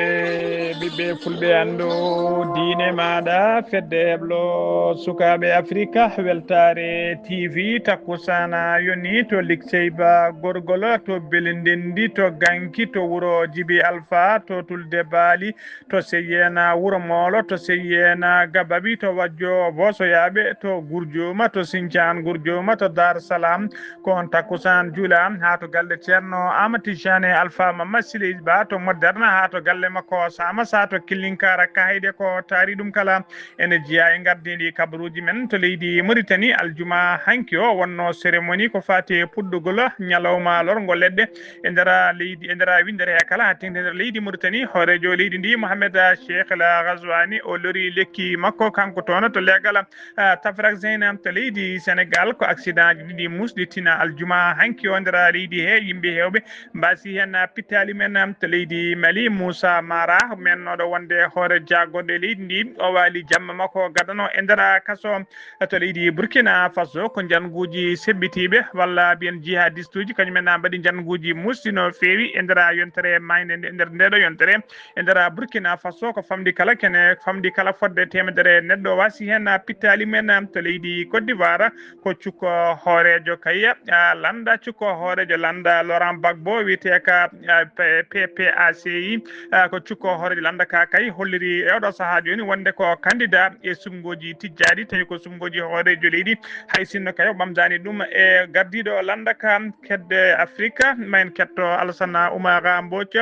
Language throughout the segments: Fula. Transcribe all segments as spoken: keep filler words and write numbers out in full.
E ɓiɓɓe fulɓe, anndu diine maaɗa, fedde heblo sukaaɓe Afrika, weltaare T V, takkusaana yoni to Likseyba Gorgol, to Belindendi, to Ganki, to wuro Jibi Alfa, to Tulde Baali, to Seyyeena Wuro Moolo, to Seyyeena Gababi, to Wajjo Boosoyaaɓe, to Gurjuuma, to Sincaan Gurjuuma, to Dar Salaam, ko on takkusaan juula haa to galle Ceerno Aamadu Tijjaani Alfa Mamma Siley Ba to Moderna, haa to galle makko Saama Sa to Killinkaara Kahayde, ko taari ɗum kala ene jeyaa e ngardiiɗi kabaruuji men to leydi Muritani. Aljuma hanki o wonno cérémonie ko faati e puɗɗugol ñalawma lorngo leɗɗe e nder leydi, e nder winndere he kala haa teeŋti e nder leydi Muritani. Hooreejo leydi ndi, Mohamed Cheikh El Ghazouani, o lori lekki makko kanko toon to leegal ah, Tafrak Zeynam to leydi Senegal. Ko accident ji ɗiɗi musɗi tina aljuma hanki o nder leydi he, yimɓe heewɓe mbaasi heen, ah, pittaali men, ah, to leydi Mali. Moussa Mara, mennooɗo wonde hoore jaagorɗo e leydi ndi, o waali jamma makko gadano e nder kaso, ah, to leydi Burkina Faso. Ko njannguuji seɓɓitiiɓe walla mbiyen jihadistuuji, kañum en mbaɗi njannguuji musɗi no feewi e nder yontere maayde nde, e nder ndeeɗo yontere. E nder Burkina Faso, ko famɗi kala kene, famɗi kala fodde teemedere neɗɗo waasi heen pittaali men to leydi Côte d'Ivoire. Ko cukko hooreejo kay, ah, lannda, cukko hooreejo lannda Laurent Gbagbo, wiyetee ka, ah, P-, P P A C I, ah, ko cukko hooreejo lannda ka kay holliri e oɗo sahaa jooni wonde ko candidat e suɓngooji tijjaaɗi, tawi ko suɓngooji hooreejo leydi, hay sinno kay o ɓamtaani ɗum e gardiiɗo lannda ka. Kedde Afrika, ma en ketto Alassane Oumar Mbodj.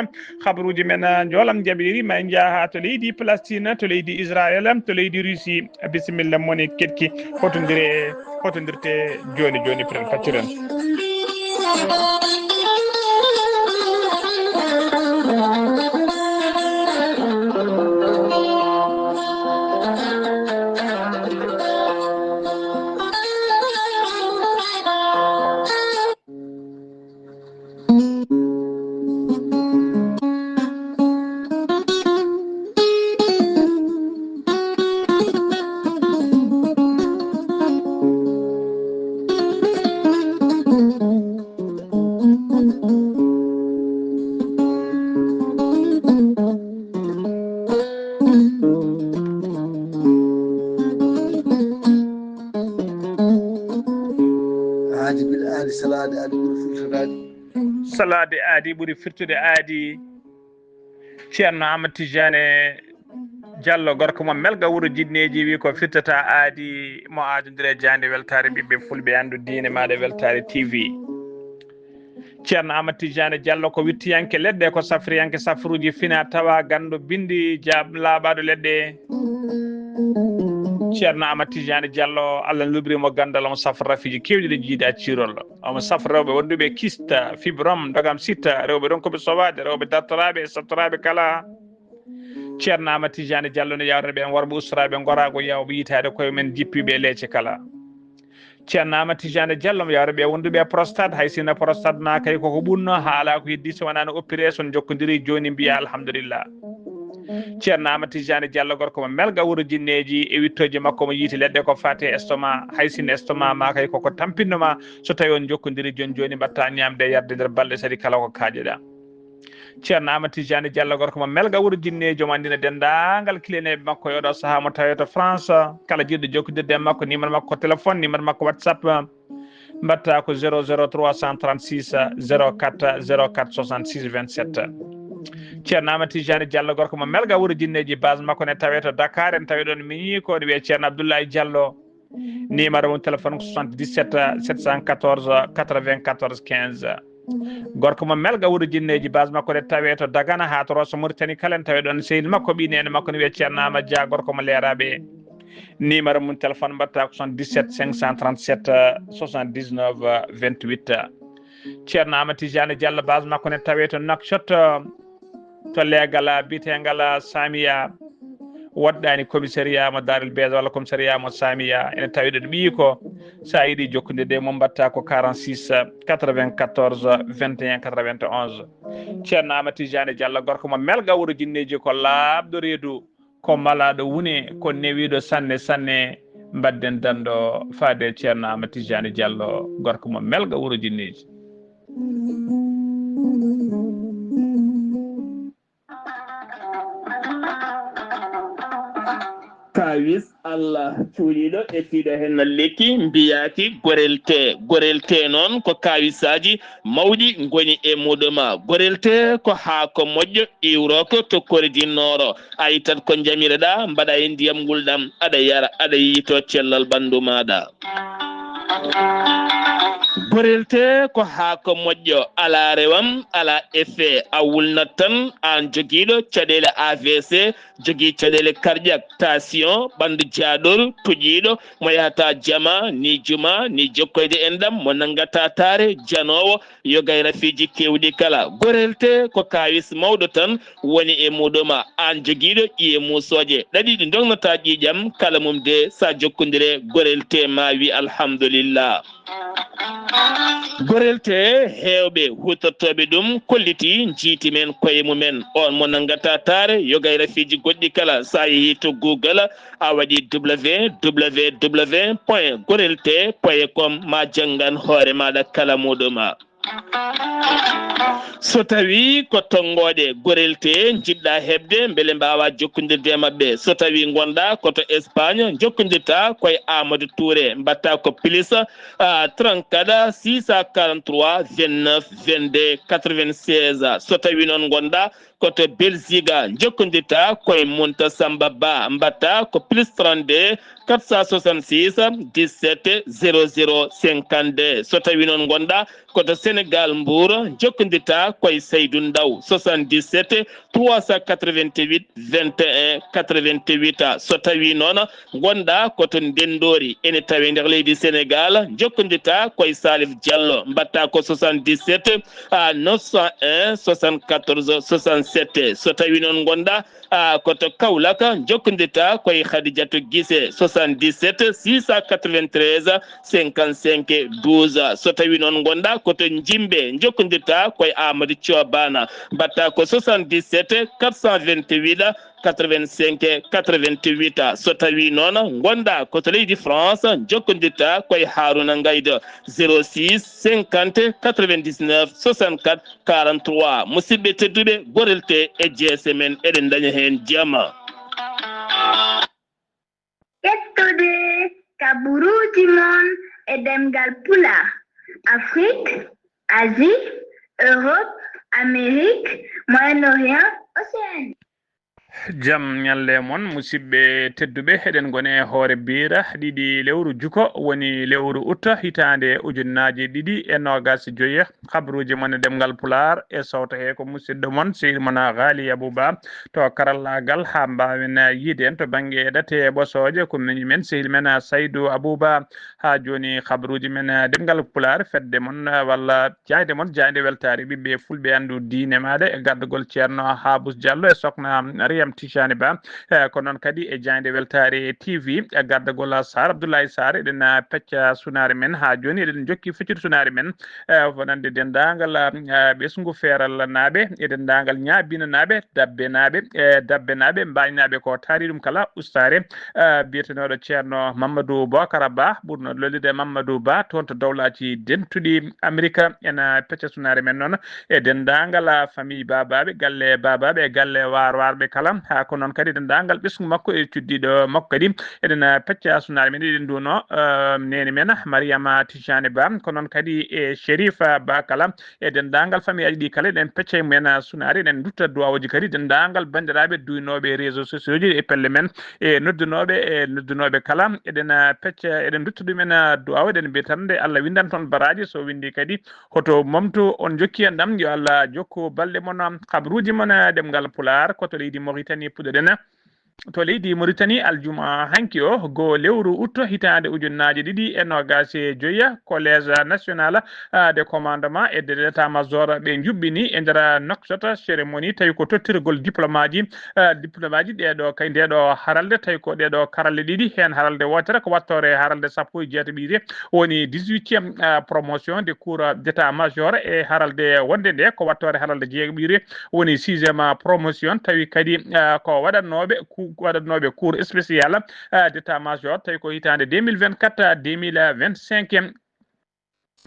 Habaruuji men, ah, njoolam jaɓiri, ma en njaha to leydi Palestine, to leydi Israël, to leydi Russie. Bisimilla moni keɗki, fotondire, fotondirte jooni jooni, pren pattiren. Haadi bil aali salaade aadi ɓuri firtoraade. Salaade aadi ɓuri firtude aadi. Ceerno Amadou Tidiane Diallo, gorko mo Melga wuro Jinneeji, wi ko firtata aadi mo aadondire jaande weltaare ɓiɓɓe fulɓe, anndu diine maaɗa weltaare T V. Ceerno Amadou Tidiane Diallo ko wittiyanke leɗɗe, ko safriyanke safruuji fina tawa, ganndo binndi, jaab laaɓaaɗo leɗɗe. Ceerno Amadou Tidiane Diallo, Allah lubrimo ganndal, omo safra rafiiji keewɗi ɗe jiida ciirol. Omo safra rewɓe wonduɓe kista, fibrom, dogam sitta, rewɓe ronkuɓe sowaade, rewɓe dartoraaɓe e sattoraaɓe kala. Ceerno Amadou Tidiane Diallo ne yawrana ɓeen worɓe ustoraaɓe ngoraago, yawɓe yitaade koye men, jippiiɓe e leece kala. Ceerno Amadou Tidiane Diallo mo yawrana ɓe wonduɓe e prostate, hay sinno prostate ma kay koko ɓunno, haala ko heddi, so wonaa no opération, jokkondiri jooni mbiya alhamdulillah. Ceerno Amadou Tidiane Diallo, gorko mo Melga wuro Jinneeji, e wittooji makko mo yiiti leɗɗe ko faati e estomac, hay sinno estomac ma kay koko tampinno ma, so tawi on jokkondiri jooni jooni, mbatta ñaamde e yarde nder balɗe tati kala ko kaajeɗa. Ceerno Amadou Tidiane Diallo, gorko mo Melga wuro Jinneeji, omo anndina denndaangal kiliyaneeɓe makko e oɗo sahaa mo tawee to France, kala jiɗɗo jokkondirde e makko, numéro makko téléphone, numéro makko WhatsApp, mbatta ko zéro zéro trois cent trente-six zéro quatre zéro quatre soixante-six vingt-sept. Ceerno Amadou Tidiane Diallo, gorko mo Melga wuro Jinneeji, base makko ne tawee to Dakar, en tawii ɗoon miñi ko ne wiyee Ceerno Abdoulaye Diallo. Numéro mum téléphone ko soixante-dix-sept sept cent quatorze quatre-vingt-quatorze quinze. Gorko mo Melga wuro Jinneeji, base makko ne tawee to Dagana haa to Rosso Mauritanie kala, en tawii ɗoon sehil makko, ɓii neene makko ne wiyee Ceerno Amadou Dia, gorko mo Leeraaɓe. Numéro mum téléphone mbatta ko soixante-dix-sept cinq cent trente-sept soixante-dix-neuf vingt-huit. Ceerno Amadou Tidiane Diallo, base makko ne tawee to Nouakchott, to leegal biyeteengal Samiya, woɗɗaani commissariat mo Darel Beedo walla commissariat mo Samiya, ene tawee ɗo ɓiyi ko. So a yiɗi jokkondirde e mum, mbatta ko quarante-six quatre-vingt-quatorze vingt et un quatre-vingt-onze. Ceerno Amadou Tidiane Diallo, gorko mo Melga wuro Jinneeji, ko laaɓɗo reedu, ko malaaɗo wune, ko newiiɗo sanne sanne. Mbaɗden danndo faade Ceerno Amadou Tidiane Diallo, gorko mo Melga wuro Jinneeji. Kaawis Allah cuuɗiiɗo ettiiɗo heen lekki mbiyaaki gorelte. Gorelte noon ko kaawisaaji mawɗi ngoni e muɗum. Gorelte ko haako moƴƴo iwrooko to kordi nooro. A ittat ko njamireɗaa, mbaɗa e ndiyam ngulɗam, aɗa yara, aɗa yiytoo cellal ɓanndu maaɗa. Gorelte ko haako moƴƴo, alaa rewam, alaa effet, a wulnat tan, aan jogiiɗo caɗeele A V C, jogii caɗeele cardiaque, tension, ɓanndu jaaɗol, tuƴiiɗo, mo yahata jama, ni juma, ni jokkoyde enɗam, mo nanngata taare, janoowo, yoga e rafiiji keewɗi kala. Gorelte ko kaawis mawɗo tan woni e muɗum. Aan jogiiɗo ƴiye muusooje ɗaɗi ɗi ndognataa ƴiiƴam kala mum de, so a jokkondire gorelte ma wi alhamdulillah. Gorelte heewɓe huutortooɓe ɗum kolliti njiiti men koye mumen. On mo nanngata taare yoga e rafiiji goɗɗi kala, so a yehii to Google, a waɗi W W W point gorelte point com, ma janngan hoore maaɗa kala muɗum. So tawii ko tonngooɗe gorelte njiɗɗa heɓde, mbele mbaawa jokkondirde e maɓɓe. So tawii ngonɗa ko to Espagne, jokkondirta koye Amadou Touré, mbaɗta ko plus, ah, trente-quatre, six cent quarante-trois, vingt-neuf, vingt-deux, quatre-vingt-seize. So tawii noon ngonɗa ko to Belgique, jokkondirta koye Munta Samba Ba, mbaɗta ko plus trente-deux, quatre cent soixante-six, dix-sept, zéro zéro, cinquante-deux. So tawii noon ngonɗa ko to Sénégal, Mbour, jokkondirta koye Seydou Ndaw, soixante-dix-sept, trois cent quatre-vingt-huit, vingt et un, quatre-vingt-huit. So tawii noon ngonɗa ko to Ndenndoori, ene tawee nder leydi Sénégal, jokkondirta koye Salif Diallo, mbaɗta ko soixante-dix-sept, ah, neuf cent un, soixante-quatorze, soixante-sept. So tawii noon ngonɗa, ah, ko to Kaolack, jokkondirta koye Khadijatou Guissé, soixante-dix-sept, six cent quatre-vingt-treize, cinquante-cinq, douze. So tawii noon ngonɗa ko to Njimbe, jokkondirta koye Amadou Thio Bana, mbaɗta ko soixante-dix-sept, quatre cent vingt-huit, quatre-vingt-cinq, quatre-vingt-huit. So tawii noon ngonɗa ko to leydi France, jokkondirta koye Harouna Ngaydo, zéro six, cinquante, quatre-vingt-dix-neuf, soixante-quatre, quarante-trois. Musidɓe tedduɓe, gorelte e jeese men, eɗen ndaña heen jama. Ƴettude kaɓiruuji mon e ɗemngal Pulaar, Afrik, Asie, Europe, Amérique, Moyen-Orient, Océanie. Jam ñalle mon, musidɓe tedduɓe, eɗen ngoni e hoore biira ɗiɗi lewru juko, woni lewru ut hitaande ujunnaaje ɗiɗi e noogas e joyi. Kaɓiruuji mon e ɗemngal Pulaar e sawto he ko musidɗo mon, sehil mon Ghali Abouba, to karallaagal, haa mbaawen yiide en to bannge ɗate ɓosooje, ko miñi men, sehil men Saydou Abouba. Haa jooni, kaɓiruuji men, eh, ɗemngal Pulaar, fedde mon, eh, walla jaaynde mon, jaaynde weltaare ɓiɓɓe fulɓe, anndu diine maaɗa e gardagol Ceerno Haabus Diallo e Sokna Mariam Tijani Ba, eh, ko noon kadi e jaaynde weltaare T V, e gardagol Sarr Abdoulaye Sarr, eɗen, eh, pecca sunaare men. Haa jooni, eɗen njokki feccude sunaare men, eh, wonande denndaangal, eh, ɓesngu Feeralnaaɓe e denndaangal Ñaabinanaaɓe, Dabbenaaɓe, e Dabbenaaɓe, Mbaañnaaɓe, ko taari ɗum kala ustaare, eh, biyetenooɗo Ceerno Mamadou Bokara Ba, ɓurnooɗo lollude Mamadou Ba, toon to Dowlaaji Dentuɗi Amerik. Ena pecca sunaare men noon e denndaangal, ah, famille Babaaɓe, galle Babaaɓe e galle Waar Waarɓe kala. Haa ko noon kadi denndaangal ɓesngu makko e cuddiiɗo makko kadi. Eɗen, ah, pecca sunaare men, eɗen nduwno, eh, neene men Mariama Tijani Ba, ko noon kadi e Sherifa Ba kala. E denndaangal famille aji ɗi kala, eɗen pecca e mumen, ah, sunaare, eɗen ndutta duwawuuji kadi denndaangal banndiraaɓe duwinooɓe e réseaux sociaux ji e pelle men, e noddunooɓe, e noddunooɓe kala, eɗen, ah, pecca, eɗen ndutta ɗumen, ah, duwawu, eɗen mbiya tan nde Allah winndan toon baraaji, so winndi kadi hoto momtu, on jokki en ɗam, yo Allah jokku balɗe mon, ah, kabaruuji mon, ah, ɗemngal Pulaar, ko to leydi Mauritanie puɗɗoɗen. To leydi Mauritanie, aljuma hanki o, goo lewru ut hitaande ujunnaaje ɗiɗi e noogas e joyi, Collège National, ah, de Commandement et de l'État-Major ɓe njuɓɓini e nder Nouakchott cérémonie, tawi ko tottirgol diplôme aji, ah, diplôme aji ɗeeɗo kay, ndeeɗo haralde, tawi ko ɗeeɗo karalle ɗiɗi, heen haralde wootere ko wattoore haralde sappo e jeetaɓiire, woni dix-huitième, ah, promotion de cours d'état-major, e haralde wonde nde ko wattoore haralde jeegaɓiire, woni sixième promotion, tawi kadi, ah, ko waɗatnooɓe ku-, waɗatnooɓe cours spécial, ah, d'état-major, tawi ko hitaande deux mille vingt-quatre, deux mille vingt-cinq.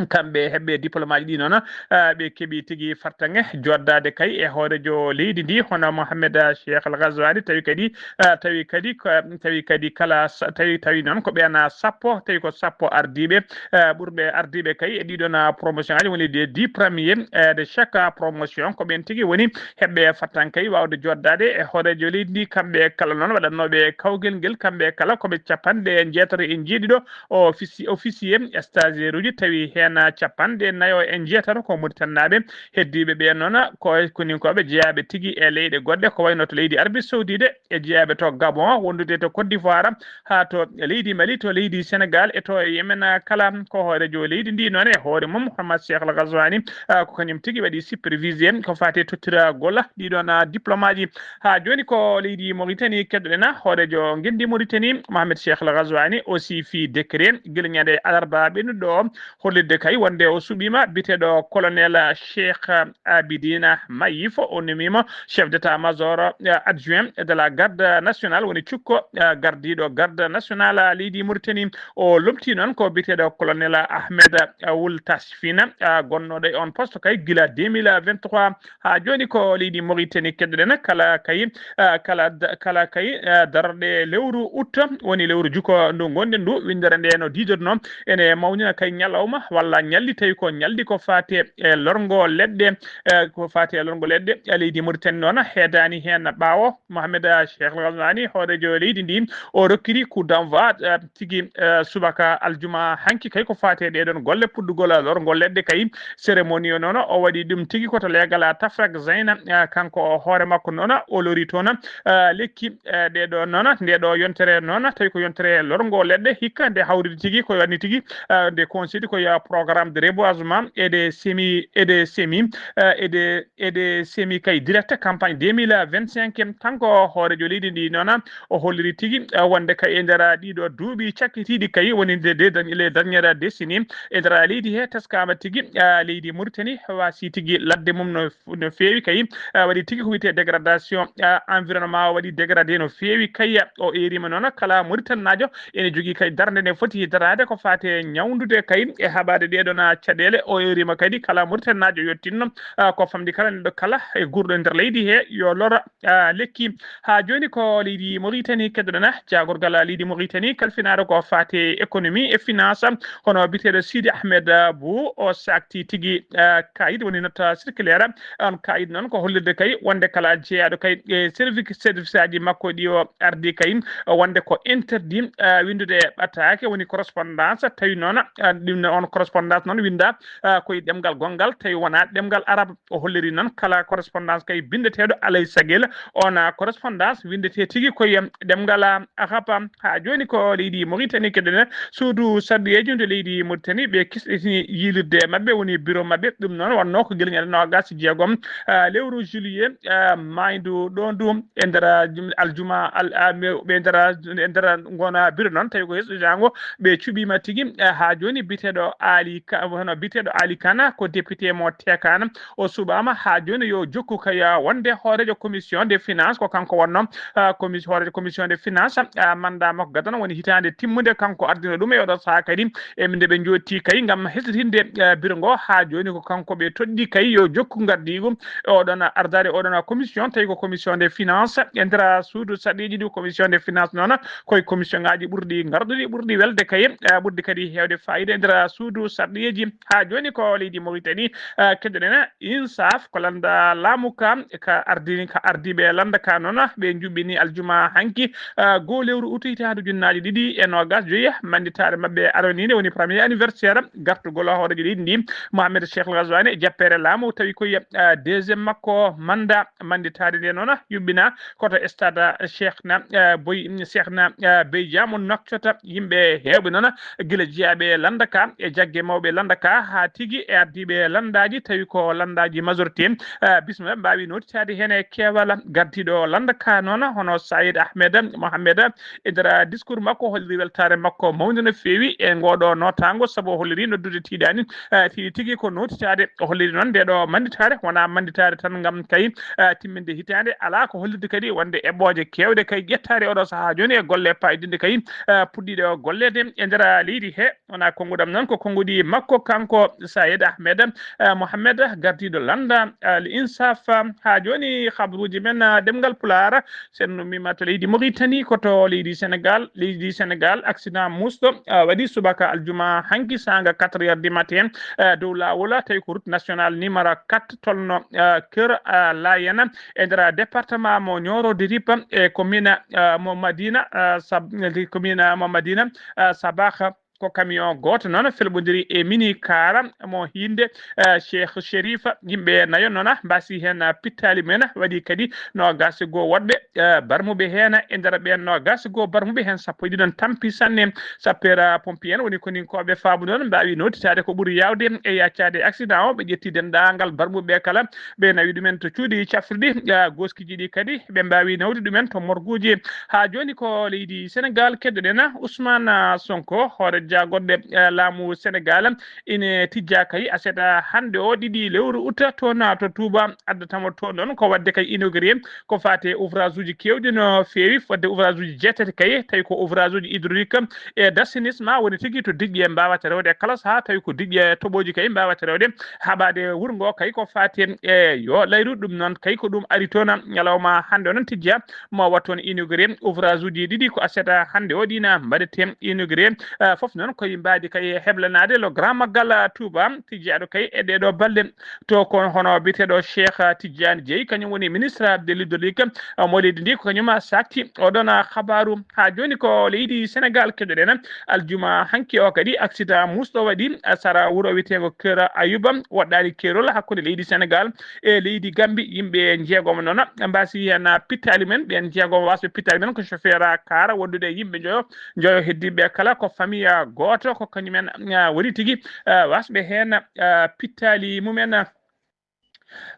kamɓe heɓɓe diplôme aji ɗi noon, ah, ɓe keɓi tigi fartaŋŋe joddaade kay e hoorejo leydi ndi, hono Mohamed, ah, Cheikh Al Ghazouani, tawi kadi, ah, tawi kadi ko, tawi kadi kala sa-, tawi, tawi noon ko ɓeen, ah, sappo, tawi ko sappo ardiiɓe, ah, ɓurɓe ardiiɓe kay e ɗiɗon, ah, promotion aji, woni des dix premiers, eh, de chaque, ah, promotion, ko ɓeen tigi woni heɓɓe fartaŋŋe kay waawde joddaade e hoorejo leydi ndi. Kamɓe kala noon waɗatnooɓe kawgel ngel, kamɓe kala ko ɓe capanɗe jeetato e njeeɗiɗo, o offici-, officier, stagiaire uji, tawi heen capanɗe nayo e njeetato ko Mauritanie naaɓe. Heddiiɓe ɓe noon ko koninkooɓe jeyaaɓe tigi e leyɗe goɗɗe, ko wayno to leydi Arabie Saoudite, e jeyaaɓe to Gabon, wondude to Côte d'Ivoire, haa to leydi Mali, to leydi Sénégal, e to Yemen kala. Ko hoorejo leydi ndi noon e hoore mum, Mohamed Cheikh Al Ghazouani, ah, ko kañum tigi waɗi supervisé ko faati e tottiragol ɗiɗon, ah, diplôme aji. Haa jooni ko leydi Mauritanie keddoɗen, hoorejo ngenndi Mauritanie, Mohamed Cheikh Al Ghazouani, o siifii décret gila ñande alarba ɓennuɗo o, hollirde kay wonde o suɓiima biyeteeɗo colonel Cheikh Abidine Mayif, o nommiima chef d'état-major, eh, adjoint de la garde nationale, woni cukko, eh, gardiiɗo garde nationale leydi Mauritanie. O lomtii noon ko biyeteeɗo colonel Ahmed Wul Tasfina, eh, gonnooɗo e on poste kay gila deux mille vingt-trois. Haa jooni ko leydi Mauritanie keddoɗen, kala kay, ah, kala da-, kala kay, ah, darorɗe lewru août, woni lewru juko ndu ngonɗen ndu, winndere nde no diidornoo, ene mawnina kay ñalawma walla ñalɗi, tawi ko ñalɗi ko faati e lorgo leɗɗe, eh, ko faati e lorgo leɗɗe. Eh, leydi Mauritanie noon heedaani heen ɓaawo. Mohamed, ah, Cheikh Al Ghazouani, hoorejo leydi ndi, o rokkiri coup d'envoi, eh, tigi, eh, subaka aljuma hanki kay ko faati e ɗee ɗoon golle puɗɗugol lorgo leɗɗe kay. Cérémonie o noon, o waɗi ɗum tigi ko to leegal, ah, Tafrak Zeyna, ah, kanko o hoore makko noon, o lori toon, ah, lekki, eh, ɗee ɗoo noon, nde ɗo yontere noon, tawi ko yontere lorgo leɗɗe, hikka nde hawriri tigi, ko woni tigi, ah, nde considéré ko yo programme de reboisement et de semis, et de semis, ah, et de, et de semis kay direct campagne deux mille vingt-cinq. Kanko hoorejo leydi ndi noon, o holliri tigi, ah, wonde kay e nder ɗiɗo duuɓi cakkitiiɗi kay, woni nde de, les dernières décennies, e nder leydi he teskaama tigi, ah, leydi Mauritanie waasi tigi ladde mum no, no feewi kay, ah, waɗi tigi ko wiyetee dégradation, ah, environnement o waɗi dégradé no feewi kay. O eeriima noon kala Mauritannaajo ene jogii kay darnde nde foti daraade ko faati e ñawndude kay e haɓaade ɗee ɗoon, ah, caɗeele. O eeriima kadi kala Mauritannaajo yottinno, ah, ko famɗi kala neɗɗo kala e guurɗo e nder leydi he yo lor, ah, lekki. Haa jooni ko leydi Mauritanie keddoɗen, jaagorgal leydi Mauritanie kalfinaɗo ko faati e économie et finance, hono biyeteeɗo Sidi Ahmed Bou, o sakti tigi, eh, kayit woni note circulaire. On kayit noon ko hollirde kay wonde kala jeyaaɗo kay e service, service aji makko ɗi o ardi kay, wonde ko interdit, eh, winndude ɓataake, woni correspondance, tawi noon, eh, ɗum noon correspondance noon winnda, eh, ko e ɗemngal gonngal, tawi wonaa ɗemngal arab. O holliri noon kala correspondance kay binndeteeɗo alay sagel, on, ah, correspondance winndetee tigi ko e ɗemngal, ah, arab. Haa jooni ko leydi Mauritanie keddoɗen, suudu sarɗiyeeji ndu leydi Mauritanie, ɓe kisɗitini yiilirde maɓɓe, woni bureau maɓɓe. Ɗum noon wonnoo ko gila ñande noogaas e jeegom, ah, lewru juillet, ah, maayndu ɗo ndu, e nder, ah, jum-, aljuma, al-, ah, me-, ɓe nder, ah, e nder ngoon, ah, bureau noon, tawi ko hesɗitaango, ɓe cuɓiima tigi, ah, haa jooni biyeteeɗo Aali Ka-, hono biyeteeɗo Aali Kana, ko député mo Teekaana, o suɓaama haa jooni yo jokku kay, ah, wonde hooreejo commission des finances, ko kanko wonnoo, ah, commis-, hooreejo commission des finances, ah, mandat makko gadano woni hitaande timmude, kanko ardino ɗum e oɗo sahaa kadi. E nde ɓe njooɗti kay ngam hesɗitinde, ah, bureau ngo, haa jooni ko kanko ɓe toɗɗi kay yo jokku ngardiigu e oɗon ardaade oɗon commission, tawi ko commission des finances e nder suudu sarɗiiji ɗi. Commission des finances noon ko e commission ngaaji ɓurɗi ngarɗuɗi, ɓurɗi welde kay, ah, ɓurɗi kadi heewde faayiida e nder suudu sarɗiyeeji. Haa jooni ko leydi Mauritanie, ah, keddoɗen INSAF, ko lannda laamu ka, ka ardini, ka ardiiɓe lannda ka noon, ɓe njuɓɓini aljuma hanki, ah, goo lewru août hitaande ujunnaaji ɗiɗi e noogaas joyi, mannditaare maɓɓe araniinde woni premier anniversaire gartugol hooreejo leydi ndi, Mohamed Cheikh Al Ghazouani, e jappeere laamu, tawi ko e, ah, deuxième makko mandat. Mannditaare nde noon yuɓɓina ko to stade Cheikhna, eh, Boy, Cheikhna, eh, Bey Dia mo Nouakchott. Yimɓe heewɓe noon, gila jeyaaɓe lannda ka e jagge mawɓe lannda ka, haa tigi e ardiiɓe lanndaaji, tawi ko lanndaaji majorité, eh, bisma mbaawi nootitaade heen e keewal. Gardiiɗo lannda ka noon, hono Saïd Ahmed Mohamed, e nder discours makko, holliri weltaare makko mawnde no feewi e ngooɗoo nootaango, sabu o holliri noddude tiiɗaani, eh, tiiɗi tigi ko nootitaade. O holliri noon nde ɗo mannditaare wonaa mannditaare tan ngam kay, eh, timminde hitaande, alaa ko hollirde kadi wonde eɓɓooje keewɗe kay ƴettaade oɗo sahaa jooni e golle paydinde kay, eh, puɗɗiiɗe o golleede e nder leydi he. Wonaa konnguɗam noon, ko konnguɗi Di makko kanko Sayed Ahmed, eh, Mohamed, gardiiɗo lannda, eh, Al Insaf. Haa jooni, habruuji men, eh, ɗemngal Pulaar, so en ummiima to leydi Mauritanie, ko to leydi Sénégal. Leydi Sénégal, accident musɗo, eh, waɗi subaka aljuma hanki, saanga quatre heures du matin, eh, dow laawol, tawi ko route nationale numéro quatre, tolno, eh, Kër, eh, Layen, e nder département mo Nioro du Rip, e commune, eh, mo Madina, eh, Sab-, commune mo Madina, eh, Sabakh. Ko camion gooto noon felɓondiri e mini car mo hiinde, eh, Cheikh Chérif. Yimɓe nayo noon mbaasi heen, eh, pittaali mum en, waɗi kadi noogaas e goo woɗɓe, eh, barmuɓe heen. E nder ɓeen noogaas e goo barmuɓe heen, sappo e ɗiɗon tampi sanne. Sapeur pompier en woni koninkooɓe faabu noon mbaawi noditaade ko ɓuri yaawde e yaccaade accident o. Ɓe ƴetti denndaangal barmuɓe kala, ɓe nawi ɗumen to cuuɗi cafrirɗi, eh, gooskiiji ɗi kadi ɓe mbaawi nawde ɗumen to morguuji. Haa jooni ko leydi Sénégal keddoɗen. Ousmane Sonko, hoore jaagorɗe, eh, laamu Sénégal, ine tijjaa kay aset hannde o, ɗiɗi lewru ut, toon to Touba, addatamo toon ɗon ko waɗde kay inauguré ko faati e ouvrage uji keewɗi no feewi, fodde ouvrage uji jeetati kay, tawi ko ouvrage uji hydraulique e d'assainissement woni tigi to diƴƴe mbaawata rewde kala sahaa, tawi ko diƴƴe toɓooji kay mbaawata rewde haɓaade wuro ngo kay ko faati e yo layru. Ɗum noon kay ko ɗum ari toon ñalawma hannde o noon tijjaa mo waɗ toon inauguré ouvrage uji ɗiɗi ko aset hannde o ɗina mbaɗete inauguré. Eh, fof noon koye mbaadi kay heblanaade le grand magal Touba tijjaaɗo kay e ɗeɗo balɗe. To ko hono biyeteeɗo Cheikh Tidiane Dieye, kañum woni ministre de l'hydraulique, eh, mo leydi ndi, ko kañum sakti oɗon, eh, habaru. Haa jooni ko leydi Sénégal keɗoɗen. Aljuma hanki o kadi accident musɗo waɗi, eh, sara wuro wiyeteengo Kër Ayuba, woɗɗaali keerol hakkunde leydi Sénégal e leydi Gambie. Yimɓe njeegomo noon mbaasi heen pittaali men. Ɓeen njeegomo wasɓe pittaali men ko chauffeur car wondude e yimɓe njoyo. Njoyo heddiiɓe kala ko famille gooto, ko kañumen, ah, woni tigi, ah, wasɓe heen, ah, pittaali mumen.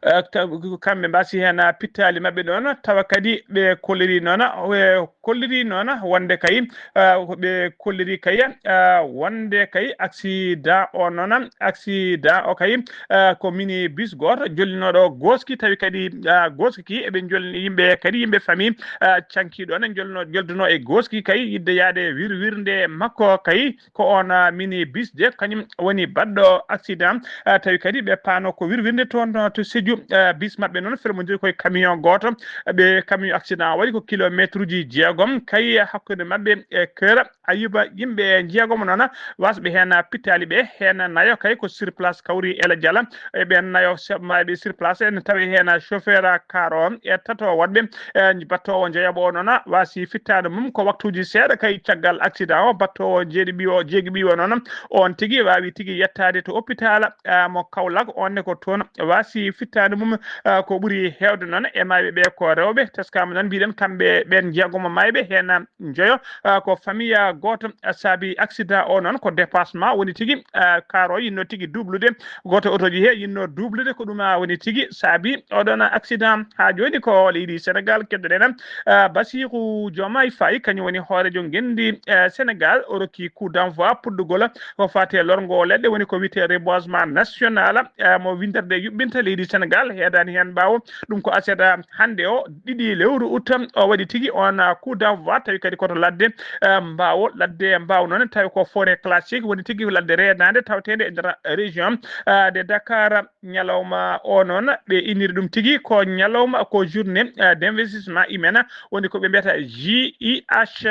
Ah, ka-, kamɓe mbaasi heen, ah, pittaali maɓɓe noon, tawa kadi ɓe kolliri noon, ɓe kolliri noon wonde kay, ah, ko ɓe kolliri kay, ah, wonde kay accident o noon, accident o kay, ah, ko mini bus gooto jollinooɗo gooski, tawi kadi, ah, gooski ki eɓe jolni yimɓe kadi, yimɓe famille, ah, canki ɗoon e jolno-, jolduno e gooski kay, yidde yaade wirwirnde makko kay, ko on, ah, mini bus de, kañum woni baɗɗo accident, ah, tawi kadi ɓe paano ko wirwirnde toon, ah, to Sédhiou, ah, bus maɓɓe noon felmondiri koye camion gooto, ɓe camion accident waɗi ko kilométre uji jeegom kay hakkunde maɓɓe e Kër Ayuba. Yimɓe jeegomo noon wasɓe heen pittaali ɓe, heen nayo kay ko sur place kawri Ela Diala. E ɓeen nayo seɓmaaɓe sur place ene tawi heen chauffeur car o e tato woɗɓe, e battoowo njeyoɓo o noon wasi fittaade mum ko waktuuji seeɗa kay caggal accident o. Battoowo jeeɗiɓi o, jeeguiɓi o noon, on tigi waawi tigi yettaade to hôpital, ah, mo Kaolack. On ne ko toon wasi fittaade mum, ah, ko ɓuri heewde noon e maayɓe ɓe ko rewɓe. Teskaama noon mbiɗen kamɓe ɓeen jeegomo maayɓe heen njoyo, ah, ko famille gooto, ah, saabi accident o noon ko dépassement woni tigi, ah, car o yinno tigi dublude. Gooto otoji he yinno dublude, ko ɗum, ah, woni tigi saabi oɗon accident. Haa jooni ko leydi Sénégal keddoɗen, ah, Bassirou Diomaye Faye, kañum woni hoorejo ngenndi, ah, Sénégal, o rokki coup d'envoi puɗɗugol ko faati e lorgo leɗɗe, woni ko wiyetee reboisement national, eh, mo winnderde yuɓɓinta leydi Sénégal, heedaani heen ɓaawo. Ɗum ko aset hannde o, ɗiɗi lewru ut, o waɗi tigi on, ah, coup d'envoi, tawi kadi koto ladde, eh, Mbaawo, ladde Mbaawo noon, tawi ko forêt classique, woni tigi ladde reenaande taweteende e nder région, ah, de Dakar. Ñalawma o noon, ɓe inniri ɗum tigi ko ñalawma, ko journée, ah, d'investissement humain, woni ko ɓe mbiyata J I H.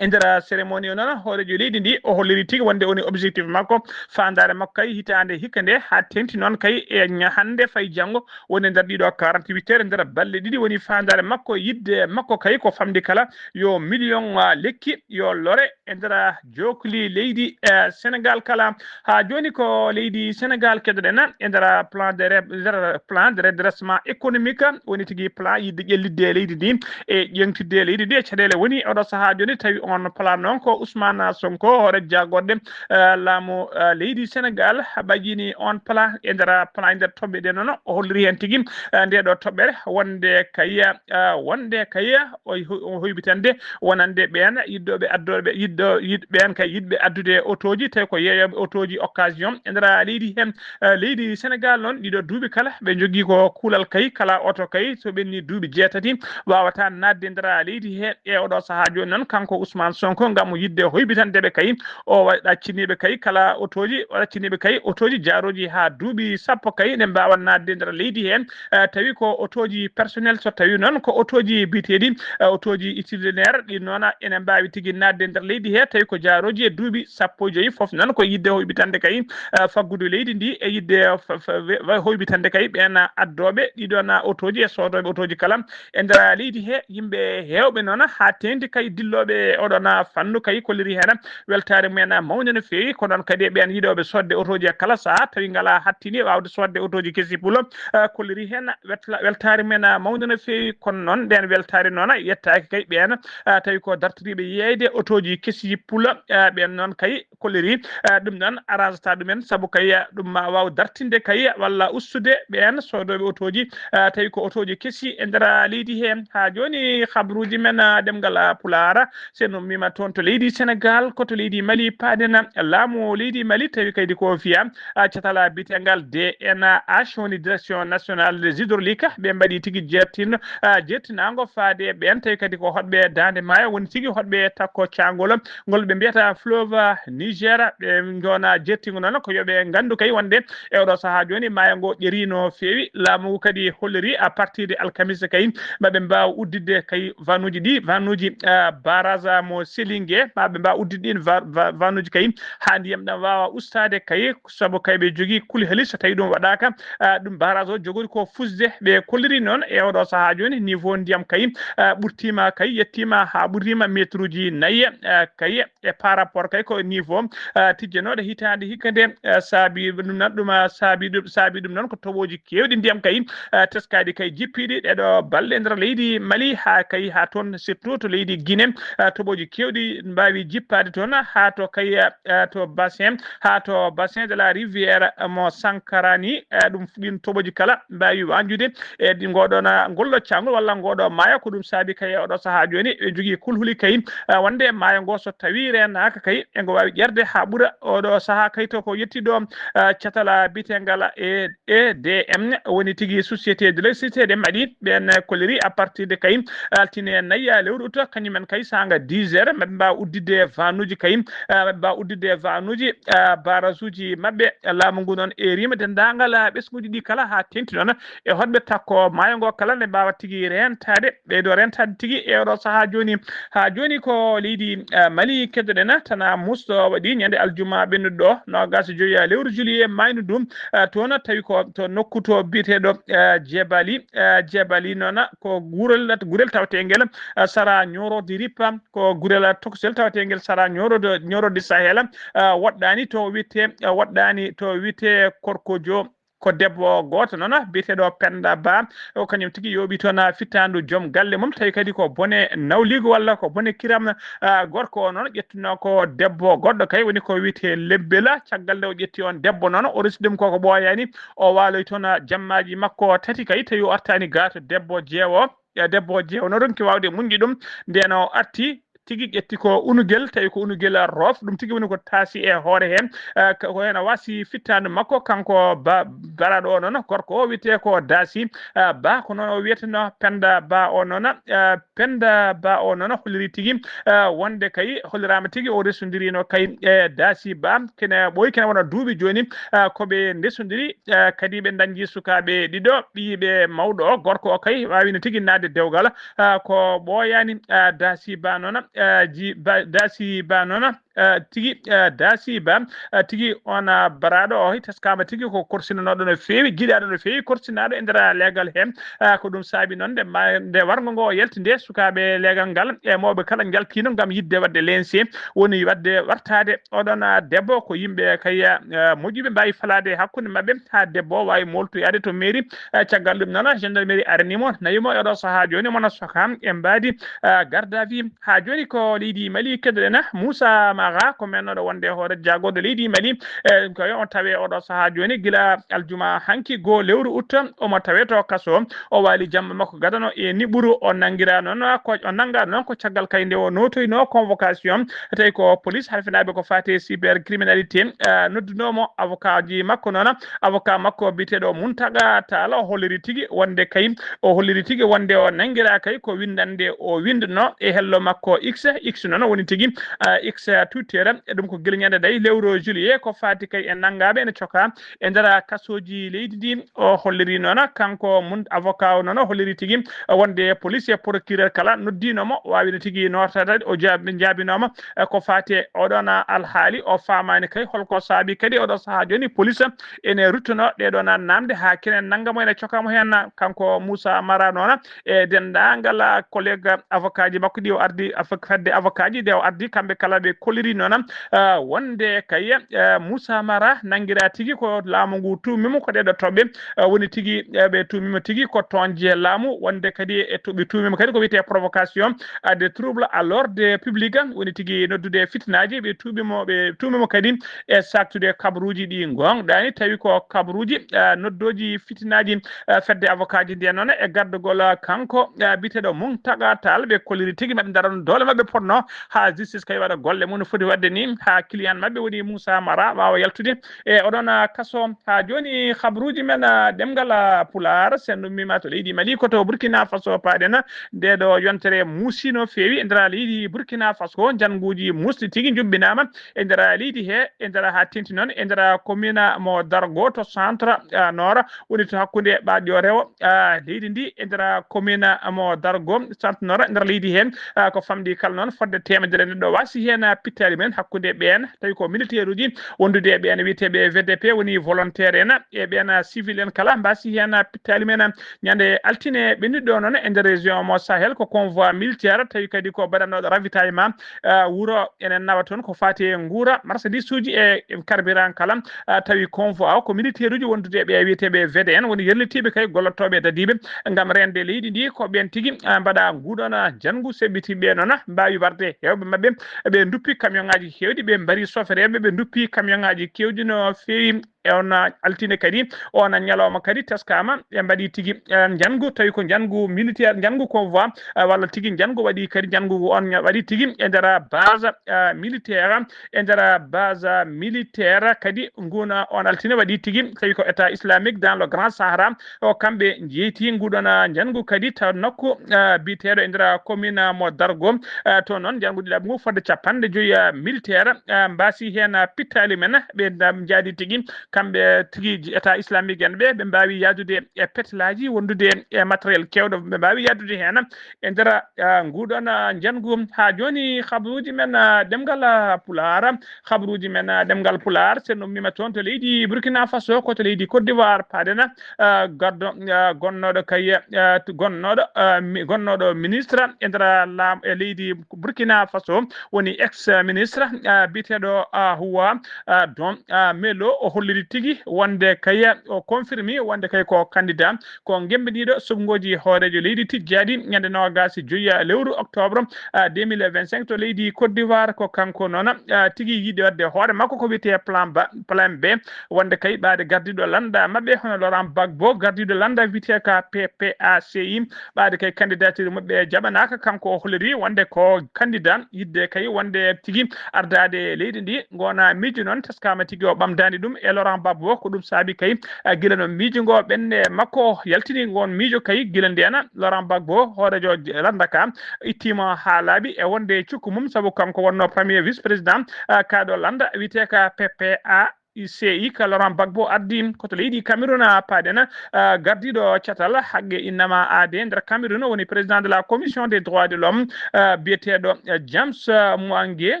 E nder cérémonie o noon, hooreejo leydi ndi, o holliri tigi wonde woni objectif makko, faandaare makko kay hitaande hikka nde, haa teŋti noon kay e ña-, hannde fayi janngo, woni e nder ɗiɗo quarante-huit heures, e nder balɗe ɗiɗi, woni faandaare makko, yiɗde makko kay ko famde kala yo million, ah, lekki yo lore e nder jookli leydi, eh, Sénégal kala. Haa jooni ko leydi Sénégal keddoɗen e nder plan de re-, nder plan de redressement économique, woni tigi plan yiɗde ƴellitde leydi ndi e ƴeeŋtidde leydi ndi e caɗeele. Woni oɗo sahaa jooni tawi on plan noon ko Ousmane Sonko, hoore jaagorɗe, eh, laamu, eh, leydi Sénégal, ɓayyini on plan e nder plan, e nder toɓɓe ɗe noon o holliri heen tigi, eh, nde ɗo toɓɓere wonde kay, eh, wonde kay o ho-, o hoybitande wonande ɓeen yiɗɗooɓe addooɓe, yiɗɗo-, yiɗ-, ɓeen kay yiɗɓe addude otooji, tawi ko yeeyooɓe otooji occasion e nder leydi heen. Eh, leydi Sénégal noon, ɗiɗo duuɓi kala, ɓe njogii ko kuulal kay, kala oto kay, so ɓenni duuɓi jeetati, waawata naatde e nder leydi he. E oɗo sahaa jooni noon, kanko Ousmane Ousmane Sonko ngam yiɗde hoybitande ɓe kay. O wa-, ɗacciniiɓe kay kala otooji, o ɗacciniiɓe kay otooji jaarooji haa duuɓi sappo kay ne mbaawa naatde nder leydi heen. Eh, tawi ko otooji personnel, so tawi noon ko otooji biyeteeɗi, eh, otooji itinéraire, ɗi noon ene mbaawi tigi naatde nder leydi hee, tawi ko jaarooji e duuɓi sappo e joyi, fof noon ko yiɗde hoybitande kay, eh, faggudu leydi ndi e yiɗde, eh, fa-, fa-, we-, wa-, hoybitande kay ɓeen addooɓe ɗiɗon otooji e soodooɓe otooji kala e nder leydi hee. Yimɓe heewɓe noon haa teeŋti kay dillooɓe oɗon fannu kay kolliri heen weltaare mumen mawde no feewi. Ko noon kadi e ɓeen yiɗooɓe soodde otooji e kala sahaa, tawi ngalaa hattini waawde soodde otooji kesi pulo, eh, kolliri heen wetla-, weltaare mumen mawde no feewi. Kono noon ndeen weltaare noon yettaaki kay ɓeen, eh, tawi ko dartiriiɓe yeeyde otooji kesi pulo, eh, ɓeen noon kay kolliri, eh, ɗum noon arrangata ɗumen, sabu kay, eh, ɗum ma waaw dartinde kay walla ustude ɓeen soodooɓe otooji, eh, tawi ko otooji kesi e nder leydi hee. Haa jooni, habruuji men, eh, ɗemngal, eh, Pulaar, so en ummiima toon to leydi Senegaal, ko to leydi Mali paaɗen. Laamu leydi Mali tawi kaydi ko fiya, eh, catal biyeteengal D N H, woni Direction Nationale des Hydrauliques, ɓe mbaɗi tigi jeertin, eh, jeertinaango faade ɓeen tawi kadi ko hoɗɓe daande maayo, woni tigi hoɗɓe takko caangol ngol ɓe mbiyata fleuve Niger. Ɓe njoona jeertingo noon ko yo ɓe nganndu kay wonde e oɗo sahaa jooni maayo ngo ƴerii no feewi. Laamu ngu kadi holliri à partir de alkamisa kay ma ɓe mbaaw udditde kay vannuuji ɗi, vannuuji, ah, barrage mo Selinge, ma ɓe mbaaw udditde ɗin va-, va-, vannuuji kay haa ndiyam ɗam waawa ustaade kay, sabu kay ɓe jogii kuli hali so tawi ɗum waɗaaka, ah, ɗum barrage o jogori ko fusde. Ɓe kolliri noon e oɗo sahaa jooni niveau ndiyam kay, ah, ɓurtiima kay, yettiima haa ɓurtiima metruuji nayi, ah, kay e par rapport kay ko niveau, ah, tijjanooɗo hitaande hikka nde, ah, saabi ɗum nan ɗum, ah, saabi ɗum, saabi ɗum noon ko toɓooji keewɗi ndiyam kay, ah, teskaaɗi kay jippiiɗi ɗeɗo balɗe nder leydi Mali haa kay haa toon, surtout to leydi Guinée, ah, toɓooji keewɗi mbaawi jippaade toon haa to kay, ah, to bassin, haa to bassin de la rivière mo Sankarani, ah, ɗum ɗin toɓooji kala mbaawi wañjude e ɗi-, ngoɗo na-, ngolɗo caangol walla ngoɗo maayo. Ko ɗum saabi kay oɗo sahaa jooni ɓe jogii kulhuli kay, ah, wonde maayo ngo so tawi reenaaka kay e ngo waawi ƴerde haa ɓura. Oɗo sahaa kay to ko yetti ɗo, ah, catal biyeteengal e E D M, woni tigi Société d'électricité de Mali, ɓeen kolliri à partir de kay altine nayi lewru uta, kañum en kay saanga dix heures, maɓe mbaawa udditde vannuuji kay, ah, maɓe mbaawa udditde vannuuji, ah, barrage uji maɓɓe. Laamu ngu noon eeriima denndaangal, ah, ɓesnguuji ɗi kala haa teeŋti noon e hoɗɓe takko maayo ngo kala nde mbaawa tigi reentaade, ɓeydo reentaade tigi e oɗo sahaa jooni. Haa jooni ko leydi, ah, Mali keddoɗen, tana musɗo waɗi ñande aljuma ɓennuɗo ɗo, noogaas e joyi lewru juillet maaynu ndu, ah, toon tawi ko to nokku to biyeteeɗo, ah, Jebali, ah, Jebali noon ko gurel, gurel tawteengel, ah, sara ñooroodi Ripa, ko gurel tokosel tawteengel sara ñooroodi, ñooroodi Sahel, ah, woɗɗaani to wiyetee, ah, woɗɗaani to wiyetee Korkojo. Ko debbo gooto noon biyeteeɗo Penda Ba, o kañum tigi yooɓi toon, ah, fittaandu joom galle mum, tawi kadi ko bone nawliigu walla ko bone kiram, ah, gorko o noon ƴettuno ko debbo goɗɗo kay, woni ko wiyetee Lebbela. Caggal nde o ƴetti on debbo noon, o resi ɗum koko ɓooyaani, o waaloyi toon, ah, jammaaji makko tati kay, tawi o artaani gaa to debbo jeewo. Eh, debbo o jeewo no ronki waawde muñde ɗum, ndeen o arti tigi ƴetti ko unugel, tawi ko unugel roof, ɗum tigi woni ko taasi e hoore heen. Eh, ka-, ko heen o wasi fittaandu makko, kanko ba-, baraaɗo o noon, gorko o wiyetee ko Daasi, eh, Ba, ko noon o wiyeteno Penda Ba o noon, eh, Penda Ba o noon holliri tigi, eh, wonde kay holliraama tigi o resondirino kay e Daasi Ba, kene ɓooyi kene wona duuɓi jooni, eh, ko ɓe ndesondiri, eh, kadi ɓe dañji sukaaɓe ɗiɗo, ɓiyiiɓe mawɗo o, gorko o kay waawino tigi naatde dewgal, ah, ko ɓooyaani, ah, Daasi Ba noon, ah, ji-, Ba, Daasi Ba noon, ah, tigi, ah, Daasi Ba, ah, tigi on, ah, baraaɗo o, taskaama tigi ko korsinanooɗo no feewi, jiɗaaɗo no feewi, korsinaaɗo e nder leegal heen. Ah, ko ɗum saabi noon nde ma-, nde warngo ngo yalti nde, sukaaɓe leegal ngal e mawɓe kala njaltiino ngam yiɗde waɗde lense, woni waɗde wartaade oɗon, ah, debbo. Ko yimɓe kay, ah, moƴƴuɓe mbaawi falaade hakkunde maɓɓe haa debbo o waawi mooltoyaade to mairie. Eh, caggal ɗum noon, gendarmerie arani mo, nawi mo e oɗo sahaa jooni, mo no soka e mbaadi, eh, garde à vue. Haa jooni ko leydi Mali keddoɗen, Moussa Ma Aga, ko mennooɗo wonde e hoore jaagorɗe leydi Mali. E, ko o tawe oɗo sahaa jooni, gila aljuma hanki, goo lewru ut, omo tawe to kaso. O waali jamma makko gadano e niɓuru, o nangira noon ko, o nanga noon ko caggal kay nde o nootoyno convocation. Tawi ko police halfinaaɓe ko faati e cybercriminalité, eh, noddunoo mo. Avocat ji makko noon, avocat makko biyeteeɗo Muntaga Talla, o holliri tigi wonde kay, o holliri tigi wonde o nangira kay ko winndannde o winndunoo e hello makko X. X noon woni tigi, eh, X Twitter. E ɗum ko gila ñande nayi lewru juillet, ko faati kay e nanngaaɓe ene cokaa e nder kasooji leydi ndi. O holliri noon, kanko mun avocat o noon, o holliri tigi wonde police e procureur kala noddiino mo, waawino tigi nootade, o jaabi, jaabinooma, eh, ko faati e oɗon alhaali. O faamaani kay holko saabi kadi oɗo sahaa jooni police ene ruttuno ɗeɗon namde haa kene nannga mo, ene cokaa mo heen. Kanko Moussa Mara noon, e denndaangal collègue avocat ji makko ɗi o ardi, af-, fedde avocat ji ɗe o ardi, kamɓe kala ɓe kolliri noon, ah, wonde kay, ah, Moussa Mara nanngiraa tigi ko laamu ngu tuumi mo ko ɗeɗo toɓɓe, ah, woni tigi, ah, ɓe tuumi mo tigi ko toñje laamu, wonde kadi e to-, ɓe tuumi mo kadi ko wiyetee provocation, ah, de trouble à l'ordre public, woni tigi noddude fitinaaji, ɓe tuumi mo, ɓe tuumi mo kadi e saaktude kabaruuji ɗi ngoongɗaani, tawi ko kabaruuji, ah, noddooji fitinaaji, ah, fedde avocat ji ndiyan noon e gardagol, ah, kanko, ah, biyeteeɗo Muntaga Tall. Ɓe kolliri tigi maɓɓe ndarano doole maɓɓe potno haa justice kay waɗa golle mum no foti waɗde ni, haa client maɓɓe woni Moussa Mara waawa yaltude e oɗon, ah, kaso. Haa jooni kabaruuji men, ah, ɗemngal, ah, Pulaar, sen ummima to leydi Mali, ko to Burkina Faso paaɗen. Nde ɗo yontere muusi no feewi e nder leydi Burkina Faso, njannguuji muusɗi tigi njuɓɓinaama e nder leydi he, e nder haa teeŋti noon e nder commune mo Dargo to centre, ah, nord, woni to hakkunde ɓaaɗo rewo, ah, leydi ndi, e nder commune mo Dargo centre nord nder leydi he, ah, ko famɗi kala noon fodde teemedere neɗɗo waasi heen, ah, pittaali mum en hakkunde ɓeen, tawi ko militaire uji wondude e ɓeen wiyeteeɓe V D P woni volontaire en, e ɓeen, ah, civil en kala mbaasi heen, ah, pittaali mum en. Ñande altine ɓennuɗo noon e nder région mo Sahel ko convoi militaire, tawi kadi ko baɗannooɗo ravitaillement, ah, wuro enen nawa toon ko faati e nguura, marchandise uji e, e carburant kala, ah, tawi convoi o ko militaire uji wondude e ɓe wiyeteeɓe V D N, woni yerlitiiɓe kay gollotooɓe dadiiɓe ngam reende leydi ndi, ko ɓeen tigi, ah, mbaɗa nguɗon, ah, njanngu seɓɓitiiɓe noon, mbaawi warde heewɓe maɓɓe, ɓe nduppi camion ŋaaji heewɗi, ɓe mbari sofereeɓe, ɓe nduppi camion ŋaaji keewɗi no feewi. E on altine kadi, on ñalawma kadi teskaama, ɓe mbaɗi tigi, eh, njanngu, tawi ko njanngu militaire, njanngu convoi, eh, walla tigi njanngu waɗi kadi, njanngu on ña-, waɗi tigi e nder base, eh, militaire, e nder base militaire kadi, nguna on altine waɗi tigi, tawi ko État islamique dans le Grand Sahara, o kamɓe njeyti nguɗon, eh, njanngu kadi taw nokku, eh, biyeteeɗo e nder commune mo Dargo, eh, to noon njanngu ɗiɗaɓu ngu fodde capanɗe joyi, eh, militaire, eh, mbaasi heen, eh, pittaali mum en, ɓe ndam njaadi tigi, kamɓe tigi État islamique en ɓe, ɓe mbaawi yahdude e petelaaji, wondude e matériel keewɗo, ɓe mbaawi yahdude heen e nder, ah, nguɗon, ah, njanngu. Haa jooni, habaruuji men, ah, ɗemngal, ah, Pulaar, habaruuji men, ah, ɗemngal Pulaar, sen ummima toon to leydi Burkina Faso, ko to leydi Côte d'Ivoire, paaɗen, ah, gardo, ah, gonnooɗo kay, ah, gonnooɗo, ah, mi-, gonnooɗo ministre e nder laam-, e leydi Burkina Faso, woni ex ministre, ah, biyeteeɗo, ah, Huwa, ah, Don, ah, Melo, o holliri tigi wonde kay, o confirmi wonde kay ko candidat, ko gemmbiniiɗo suɓngooji hooreejo leydi tijjaaɗi ñande noogaas e joyi lewru octobre, ah, deux mille vingt-cinq to leydi Côte d'Ivoire. Ko kanko noon, ah, tigi yiɗi waɗde hoore makko ko wiyetee plan ba, plan B, wonde kay ɓaade gardiiɗo lannda maɓɓe hono Laurent Gbagbo, gardiiɗo lannda wiyetee ka P P A C I, ɓaade kay candidature maɓɓe jaɓanaaka. Kanko o holliri wonde ko candidat, yiɗde kay wonde tigi ardaade leydi ndi. Ngona miijo noon teskaama tigi o ɓamdaani ɗum e Laurent Gbagbo. Ko ɗum saabi kay, ah, gila no miijo ngo ɓenne makko yaltini, ngon miijo kay gila ndeen Laurent Gbagbo, hooreejo lannda ka, ittiima haa laaɓi e wonde cukko mum, sabu kanko wonno premier vice président, ah, kaaɗo lannda wiyetee ka P P A C I ka Laurent Gbagbo ardi ko to leydi Cameroun, ah, paaɗen, ah, gardiiɗo catal haqqe innama aade nder Cameroun woni président de la commission des droits de l'homme, ah, biyeteeɗo, ah, James, ah, Mwange,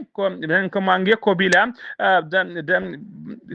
ko, ko Mwange Kobila, ah, dan, dan,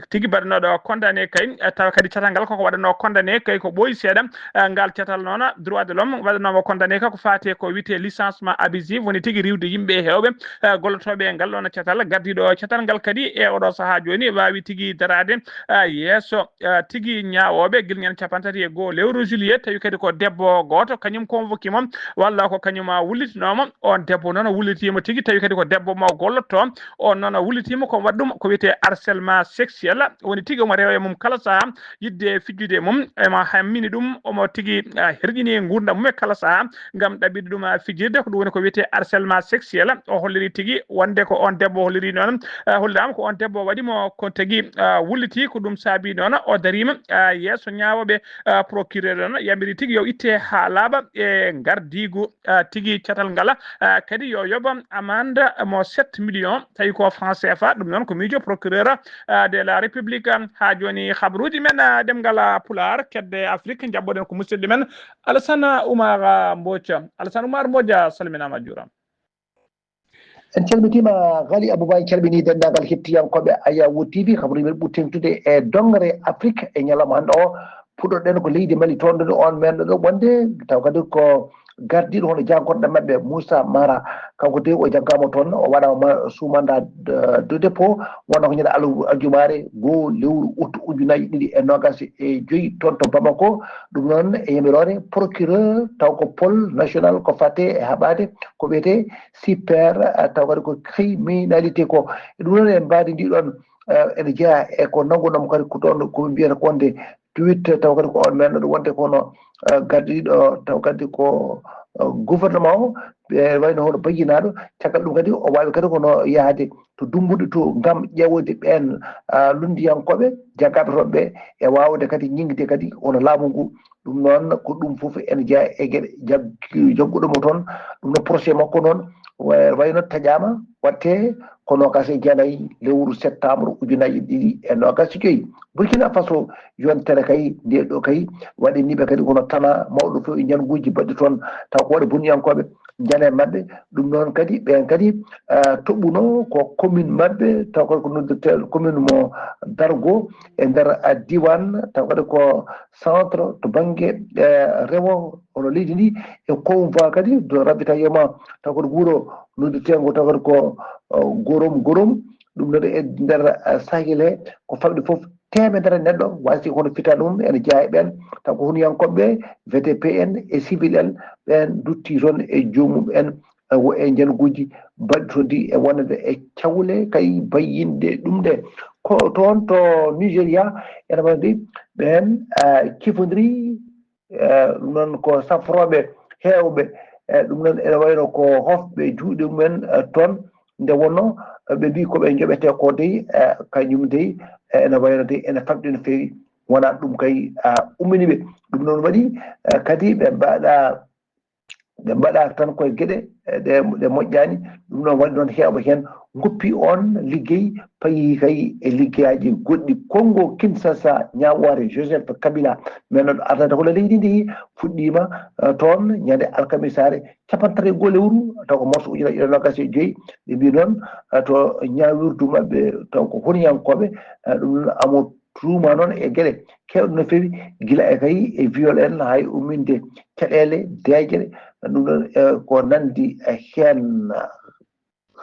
tigi baɗanooɗo condamné kay, ah, tawa kadi catal ngal koko waɗanoo condamné kay ko ɓooyi seeɗa, ah, ngal catal noon droit de l'homme waɗanooma condamné kay ko faati ko wiyetee licenciement abusif, woni tigi riiwde yimɓe heewɓe, ah, gollotooɓe e ngal ɗoon catal. Gardiiɗo catal ngal kadi e oɗo sahaa jooni waawi tigi daraade, ah, yeeso, ah, tigi ñaawooɓe gila ñande capanɗe tati e goo lewru juillet, tawi kadi ko debbo gooto kañum convoqué mo, walla ko kañum, ah, wullitinooma. On debbo noon wullitiima tigi, tawi kadi ko debbo mo gollotto. On noon wullitiima ko waɗi ɗum ko wiyetee harcèlement sexuel, woni tigi omo rewa e mum kala sahaa, yiɗde fijjude e mum, ema hammini ɗum, omo tigi, ah, herƴini e nguurndam mum e kala sahaa ngam ɗaɓɓude ɗum, ah, fijirde. Ko ɗum woni ko wiyetee harcèlement sexuel. O holliri tigi wonde ko on debbo holliri noon, ah, holliraama ko on debbo waɗi mo ko tigi, ah, wulliti. Ko ɗum saabi noon o dariima, ah, yeeso ñaawooɓe, ah, procureur noon yamiri tigi yo itte haa laaɓa e ngardiigu, ah, tigi catal ngal, ah, kadi yo yoɓ amande mo sept millions, tawi ko franc C F A. Ɗum noon ko miijo procureur, ah, de la République. Haa jooni, habaruuji men, ah, ɗemngal, ah, Pulaar, kedde Afrik, njaɓɓoɗen ko musidɗo men Alassane Oumar, ah, Mbodj. Alassane Oumar Mbodj, a salminaama, a juuraama. En calmitiima, Ghali Abouba, en calminii denndaangal hettiyankooɓe Ayawu T V. Habaruuji men ɓuri teeŋtude e doŋre Afrik e ñalawma hannde o. Puɗɗoɗen ko leydi Mali, toon ɗo on men ɗo wonde, taw kadi ko gardiiɗo hono jaakorɗe maɓɓe, Moussa Mara. Kanko de o jaggaama toon, o waɗaama sous mandat de, de dépôt, wonno ko ñande al-, aljumaare goo lewru ut ujunaaji ɗiɗi e noogaas e joy toon to Bamako. Ɗum noon e yamiroore procureur, taw ko pôle national ko fate e haɓaade ko wiyetee cyber, ah, taw kadi ko criminalité ko. E ɗum noon en mbaadi ndi ɗoon, ah, ene jeyaa e ko nanngunoo mo kadi ko toon ko mbiyata ko wonde tweet, taw kadi ko on men ɗo wonde kono, ah, gardiiɗo taw kadi ko, ah, gouvernement o, ɓe wayno hono bayyinaaɗo. Caggal ɗum kadi o waawi kadi kono yahde to Dumbuɗe to ngam ƴeewde ɓeen, ah, lunndiyankooɓe jaggaaɓe toon ɓe e waawde kadi ñiŋde kadi hono laamu ngu. Ɗum noon ko ɗum fof ene jeyaa e geɗe jaggi-, jagguɗo mo toon. Ɗum no procès makko noon wa-, wayno taƴaama waɗte ko noogaas e jeenayi lewru septembre ujunaaji ɗiɗi e noogaas e joy. Burkina Faso, yontere kay nde ɗo kay waɗi niɓe kadi kono tana mawɗo fof e njanguuji baɗɗi toon, taw ko waɗi boniyankooɓe njana e maɓɓe. Ɗum noon kadi ɓeen kadi, ah, toɓɓuno ko commune maɓɓe, taw kadi ko noddirtee commune mo Dargo e nder, ah, diiwaan, taw kadi ko centre to bannge, eh, rewo hono leydi ndi, e convoi kadi do ravitaillement, taw kadi ko wuro noddirteengo taw kadi ko, eh, Gorom Gorom. Ɗum noon e nder, eh, Sahel he ko famɗi fof teemedere neɗɗo, waasi kono fitaande mum ene jeyaa e ɓeen, taw ko hunuyankooɓe V T P en e civil en, ɓeen ndutti toon e joomum en, eh, wo e njanguuji baɗɗi toon ɗi e wonande e cawle kay bayyinde ɗum ɗe. Ko toon to Nigeria, ene waɗi ɓeen, eh, cifondiri, eh, ɗum noon ko safrooɓe heewɓe, eh, ɗum noon ene wayno ko hofɓe juuɗe mumen, eh, toon, nde wonno, eh, ɓe mbii ko ɓe njoɓetee ko dey, eh, kañum dey, eh, ene wayno dey ene famɗi no feewi, wonaa ɗum kay, ah, ummini ɓe. Ɗum noon waɗi, eh, kadi ɓe mbaɗa, ɓe mbaɗa tan koye geɗe, eh, ɗe, ɗe moƴƴaani. Ɗum noon waɗi noon heewɓe heen ngoppi oon liggey, payi kay e liggeyaaji goɗɗi. Congo Kinshasa, ñaawoore Joseph Kabila, men noon ardata hono leydi ndi fuɗɗiima, eh, toon ñande alkamisaare, capanɗe tati e goo lewru, taw ko mars ujunaaji ɗiɗi e noogaas e joy. Ɓe mbii noon, eh, to ñaawirdu maɓɓe, taw ko honiyankooɓe, eh, ɗum noon amo tuuma noon e geɗe keewɗe no feewi, gila e kay e viol en, hay umminde caɗeele, deeƴre, ɗum noon, eh, ko nanndi, eh, heen.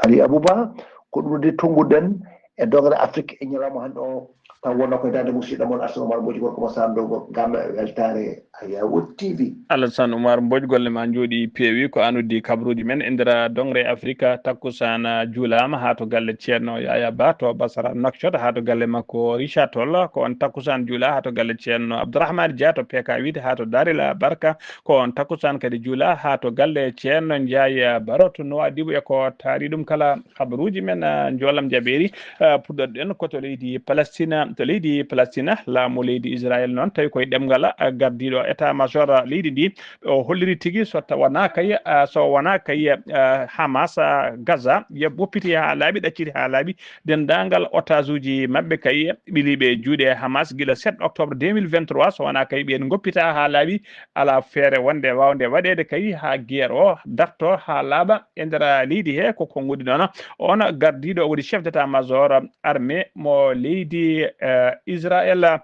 Ali Abouba, ko ɗum de tonnguɗen e dogere Afrique e ñalawma hannde o, taw wonno koye darnde musidɗo mon Arsenal Mara Mboji gorko mo Sandongo, ngam weltaare Ayawu T V. Alassane Oumar Mbodj, golle ma njooɗi peewi. Ko an uddi kabaruuji men e nder dongre Afrika. Takkusaan juulaama haa to galle Ceerno Yaya Ba to Basara Nouakchott, haa to galle makko Richard Toll. Ko on takkusaan juula haa to galle Ceerno Abdourahmane Dia to P K huit, haa to Darel Barka. Ko on takkusaan kadi juula haa to galle Ceerno Ndiaye Baro to Nouadhibou. E ko taari ɗum kala kabaruuji men, ah, njoolam jaɓeeri. Ah, puɗɗoɗen ko to leydi Palestina. To leydi Palestina, laamu leydi Israel noon, tawi koye ɗemngal, ah, gardiiɗo état major leydi ndi, o holliri tigi so ta-, wonaa kay, ah, so wonaa kay, ah, Hamas, ah, Gaza, ye woppiti haa laaɓi, ɗacciti haa laaɓi, denndaangal otage uji maɓɓe kay ɓiliiɓe e juuɗe Hamas gila sept octobre deux mille vingt-trois, so wonaa kay ɓeen ngoppitaa haa laaɓi, alaa feere wonde waawnde waɗeede kay haa guerre o darto haa laaɓa e nder leydi he. Ko konnguɗi noon on gardiiɗo woni chef d'état major armée mo leydi, eh, Israel.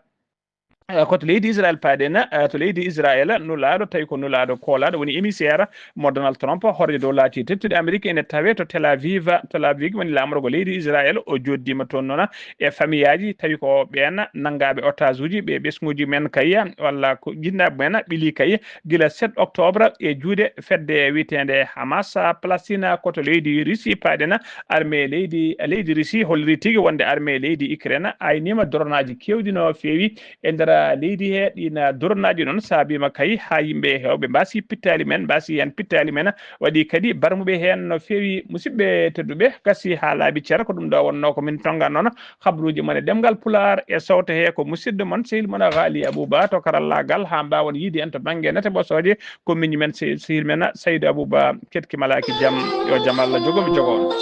Eh, ko to leydi Israel paaɗen, eh, to leydi Israel, nulaaɗo, tawi ko nulaaɗo koolaaɗo, woni émissaire mo Donald Trump, horƴo dow laaci tettuɗe Amerik, ene tawe to Tel Aviv. Tel Aviv woni laamorgo leydi Israel, o jooɗdiima toon noon e famiyaaji, tawi ko ɓeen nanngaaɓe otage uji, ɓe ɓesnguuji men kay, walla ko jinnaaɓe men ɓili kay, gila sept octobre e juuɗe fedde wiyeteende Hamas. Palestine ko to leydi Russie paaɗen, armée leydi, leydi Russie holliri tigi wonde armée leydi Ukraine ayniima dronaaji keewɗi no feewi, e nder leydi he. Ɗiin dronaaji noon saabiima kay haa yimɓe heewɓe mbaasi pittaali men, mbaasi heen pittaali men, waɗi kadi barmuɓe heen no feewi. Musidɓe tedduɓe, gasi haa laaɓi cer, ko ɗum ɗo wonnoo ko min tonnga noon habruuji mon e ɗemngal Pulaar e sowte he. Ko musidɗo mon, sehil mon Ghali Abouba to karallaagal, haa mbaawon yiide en to bannge nate ɓosooje, ko miñi men, se-, sehil men Saydou Abouba, ketki malaaki jam, yo jam Allah jogo mi jogo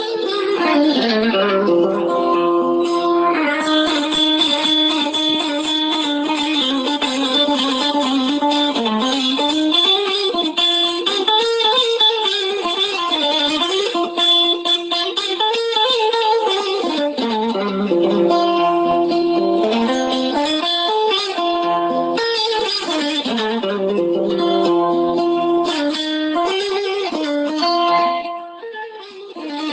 on.